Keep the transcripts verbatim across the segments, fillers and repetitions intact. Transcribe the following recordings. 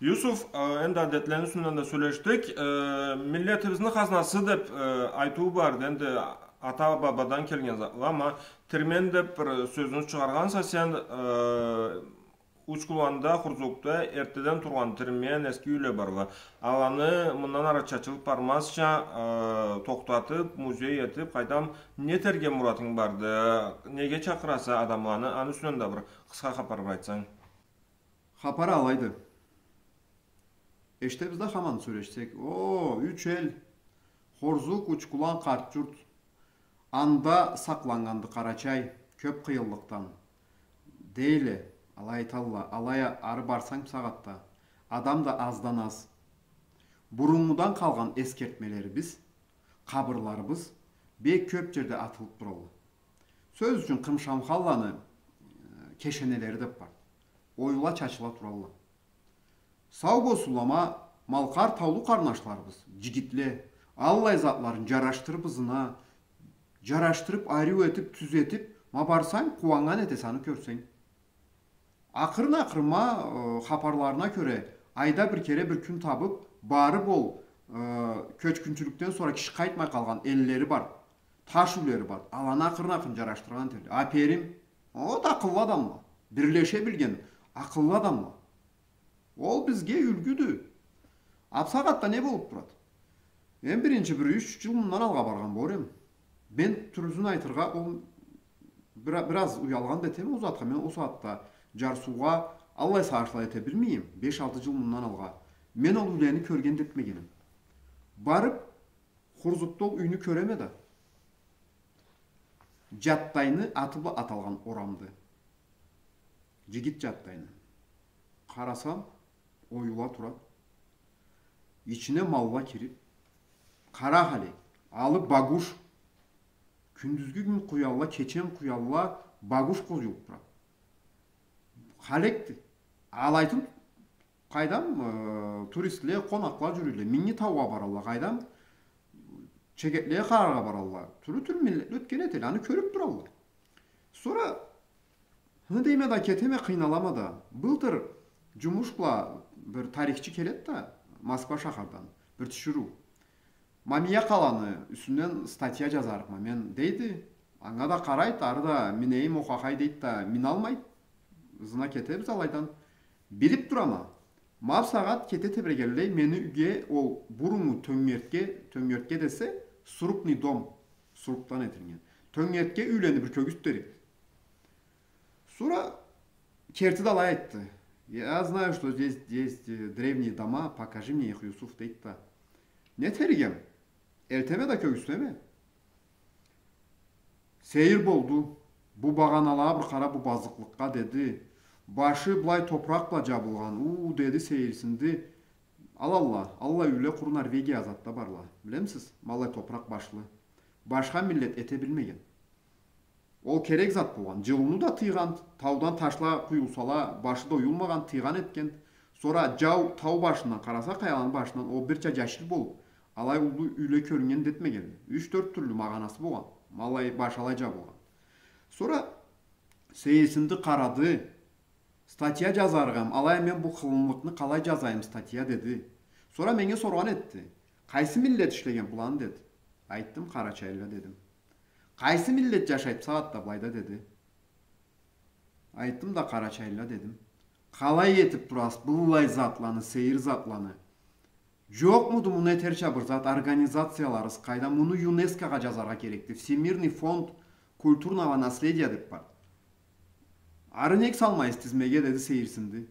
Юсуф, э, энди адетлени юсюнден да сёлешдик. Э, миллетибизни хазнасы деп, э, айтыу барды. Энди ата-бабадан келген затла, ма тирмен деп бир сёзню чыгъаргъанса сен, э, Учкуланда, Хурзукда эртеден тургъан тирмен, эски юйле барла. Аланы мындан ары чачылып бармазча, э, тохтатып, музей этип, къайдам, не этерге муратынг барды? Неге чакъыраса адамланы? Аны юсюнден да бир къысха хапар бир айтсанг. Хапар алайды. Эшитебиз да хаман сёлешсек. О, юч эл, Хорзук, Учкулан, Къарт-Джурт. Анда сакъланнганды Къарачай кёп къыйынлыкъдан. Дейле, алай айталла, алай а-, ары барсанг бусагъатда, адам да аздан аз. Буруннгудан къалгъан эсгертмелерибиз, къабырларыбыз бек кёп джерде атылып туралла. Сёз ючюн, Къымшамхалланы, э, кешенелери деп бар. Оюла-чачыла туралла. Сау болсунла, ма малкъар, таулу къарнашларыбыз, джигитле, аллай затларын джарашдырып ызына, джарашдырып, ариу этип, тюзетип, ма барсанг, къууаннган этесе аны кёрсенг. Акъырын-акъырын, ма, э, хапарларына кёре, айда бир кере бир кюн табып, барып ол, э, кёчгюнчюлюкден сора киши къайтмай къалгъан эллери бар, таш юйлери бар. Аланы акъырын-акъырын джарашдыргъан этелле. Аперим. О да акъыллы адамла. Бирлеше билген акъыллы адамла. Ол бизге юлгюдю. А бусагъатда не болуп турады? Эм биринчи бир юч джыл мындан алгъа баргъан бор эм. Мен тюзюн айтыргъа, ол бир-, бир аз уялгъан да этеме ол затха. Мен ол сагъатда джарсыугъа аллай сагъышла эте билмей эм. Беш-алты джыл мындан алгъа. Мен ол юйлени кёрген да этмегенме. Барып, Хурзукда ол юйню кёреме да. Джаттайны аты бла аталгъан орамды. Джигит Джаттайны. Къарасам, оюла турады. Ичине малла кирип, къара халек, алы багуш. Кюндюзгю кюн къуялла, кечен къуялла, багуш къуюлуп турады. Халекди. Алайтын, къайдам, э, туристле, къонакъла джюрюйле. Минги таугъа баралла, къайдам, чегетлеге къараргъа баралла. Тюрлю-тюрлю миллетле ётген этелле, аны кёрюп туралла. Сора, хы дейме да, кетеме, къыйналама да. Былтыр джумуш бла бир тарихчи келеди да, Москва шахардан, бир тиширыу. Мамия къаланы юсюнден статья джазарыкъма мен, дейди. Анга да къарайды, ары да минейим, охахай, дейди да, миналмайды. Ызына кетебиз алайдан. Билип турама. Ма бусагъат кете тебрегенлей, мени юйге ол буруннгу тёнгертке, тёнгертке десе, срубный дом, срубдан этилген. Тёнгертке юйлени бир кёргюзт дерикди. Сора керти да алай айтды. Я знаю, что здесь есть, э, древние дома, покажи мне их, Юсуф, дейди да. Не этерик эм? Элтеме да кёргюзтеме. Сейир болду. Бу багъаналагъа бир къара, бу базыкълыкъгъа, деди. Башы былай топуракъ бла джабылгъан. У, деди, сейирсинди. Алалла, аллай юйле къуру Норвегия затда барла. Билемисиз? Ма аллай топуракъ башлы. Башха миллет эте билмеген. Ол керек зат болгъан. Джылыуну да тыйгъан, таудан ташла къуюлсала, башы да оюлмагъан, тыйгъан этген. Сора джау тау башындан къараса, къаяланы башындан, ол бирча джашил болуп, алай уллу юйле кёрюннген да этмеген. Юч-тёрт тюрлю магъанасы болгъан. Ма аллай башы алай джабылгъан. Сора сейирсинди, къарады. Статья джазарыкъ эм, алай а мен бу къылымлыкъны къалай джазайым статья, деди. Сора меннге соргъан этди. Къайсы миллет ишлеген быланы, деди. Айтдым, къарачайлыла, дедим. Къайсы миллет джашайды бусагъатда былайда, деди. Айтдым да, къарачайлыла, дедим. Къалай этип турасыз быллай затланы, сейир затланы? Джокъмуду муну этерча бир зат, организацияларыз къайда? Муну ЮНЕСКОгъа джазаргъа керекди. Всемирный фонд культурного наследия деп бар. Ары нек салмайсыз тизмеге, деди, сейирсинди.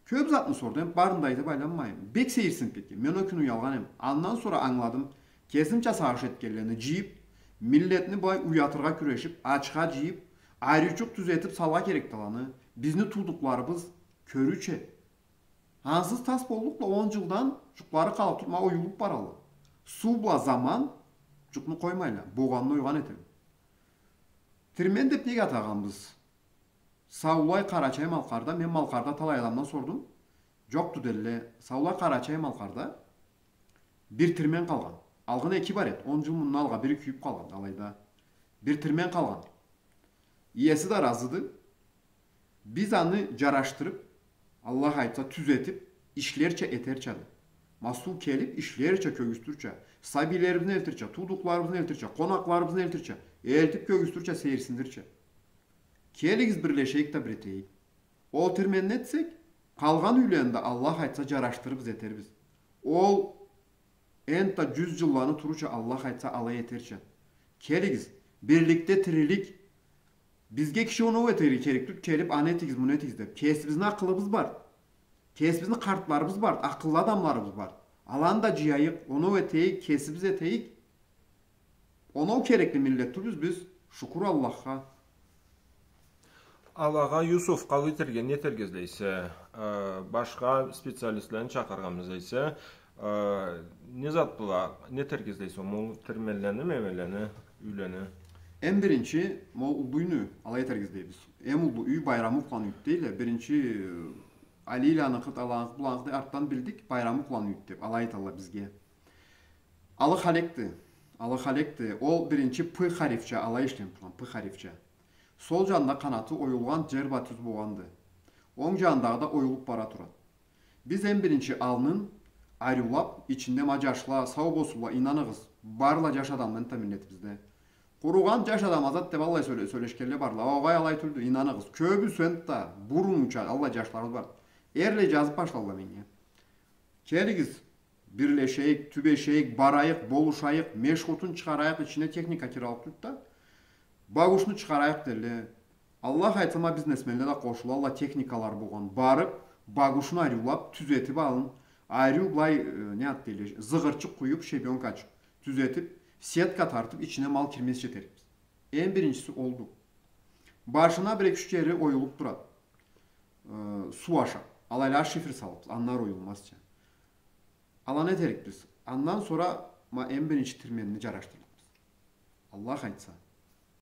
Кёп затны сорду, эм барын да айтып айланмайым. Бек сейирсинип кетген. Мен ол кюн уялгъан эм. Андан сора ангыладым. Кесимча сагъыш этгенлени джыйып, миллетни былай уятыргъа кюрешип, ачха джыйып, ариучукъ тюзетип салыргъа керекди аланы. Бизни туудукъларыбыз кёрюуче. Ансыз тас боллукъла, он джылдан джукълары къалып турмай, оюлуп баралла. Суу бла заман джукъну къоймайла, болгъанын ойгъан этелле. Тирмен деп неге атагъанбыз? Саулай Къарачай-Малкъарда, мен Малкъарда талай адамдан сордум. Джокъду, дейле. Саулай Къарачай-Малкъарда бир тирмен къалгъан. Алгъын эки бар эди. Он джыл мындан алгъа бири кюйюп къалгъан алайда. Бир тирмен къалгъан. Иеси да разыды. Биз аны джарашдырып, Аллах айтса, тюзетип, ишлерча, этерчады. Ма суу келип, ишлерча, кёргюзтюрча. Сабийлерибизни элтирча, туудукъларыбызны элтирча, къонакъларыбызны элтирча. Элтип, кёргюзтюрча, сейирсиндирча. Келигиз, бирлешейик да бир этейик. Ол тирменни этсек, къалгъан юйлени да, Аллах айтса, жарашдырырбыз, этербиз. Ол энтда жюз жылланы турурча, Аллах айтса, алай этерча. Келигиз, бирликде тирилик. Бизге киши оноу этерге керек тюл, келип, аны этигиз, муну этигиз деп. Кесибизни акъылыбыз бар. Кесибизни къартларыбыз бар, акъыллы адамларыбыз бар. Аланы да жыяйыкъ, оноу этейик, кесибиз этейик. Оноу керекли миллет тюлбюз биз, шукур Аллахха. Алагъа, Юсуф, къалай этерге, не этерге излейсе, э, башха специалистлени чакъыргъанмы излейсе, э, не зат бла, не этерге излейсе, ма ол тирменлени, мемелени, юйлени? Эм биринчи, ма ол уллу юйню алай этерге излейбиз. Эм уллу юй Байрамукъланы юйдю дейле. Биринчи, э, Алийланы къыт, аланы къыт, буланы къыт, артдан билдик, Байрамукъланы юйдю деп, алай айталла бизге. Алы Халекди. Алы Халекди. Ол биринчи П харифча алай ишленип тургъан, П харифча. Сол жанында къанаты оюлгъан, жер бла тюз болгъанды. Онг жанындагъы да оюлуп бара турады. Биз эм биринчи алнын ариулап, ичинде ма жашла, сау болсунла, ийнаныгъыз, барла жаш адамны энтда миллетибизде. Къуругъан жаш адам азат деп аллай сёле-, сёлешгенле барла. Огъай, алай тюлдю, ийнаныгъыз. Кёбюсю энтда бурунча аллай жашларыбыз бар. Эрлай жазып башлалла меннге. Келигиз, бирлешейик, тюбешейик, барайыкъ, болушайыкъ, мешхутун чыгъарайыкъ, ичине техника кираллыкъ тюлдю да. Багушну чыгъарайыкъ дейле. Аллах айтса, ма бизнесменле да къошулалла, техникалары болгъан. Барып, багушну ариулап, тюзетип алын. Ариу былай, э, не ат дейле, зыгъырчыкъ къуюп, щебёнкачыкъ тюзетип, сетка тартып, ичине мал кирмезча этерикбиз. Эм биринчиси олду. Башына бир эки-юч жери оюлуп турады. Э, суу ашап. Алайлагъа шифер салыпбыз, андан ары оюлмазча. Аланы этерикбиз. Андан сора ма эм биринчи тирменни жарашдырлыкъбыз. Аллах айтса.